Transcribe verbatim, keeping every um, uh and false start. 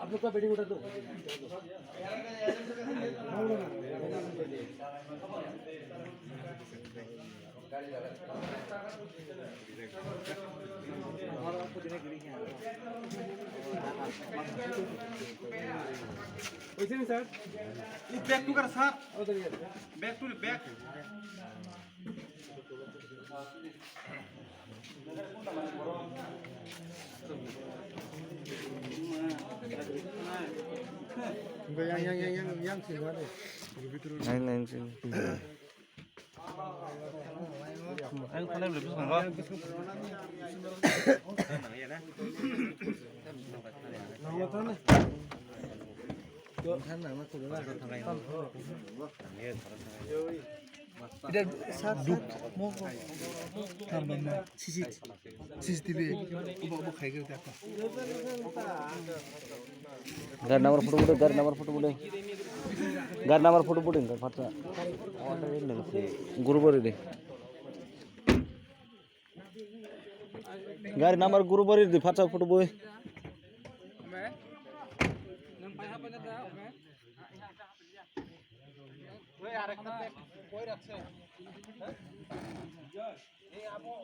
आप लोग का वेडिंग उठा दो। वैसे नहीं सर, ये बैक टू कर sir, back to back. Nine nine sini. Ang thanai bwlai bwskango. Sisi, sisi T V, ubo, ubo khai khe ta. Gari number photo bude, gari number photo bude. Gari number photo bude, gari phatsa. Guru bari de. Gari number guru bari de, phatsa photo bui.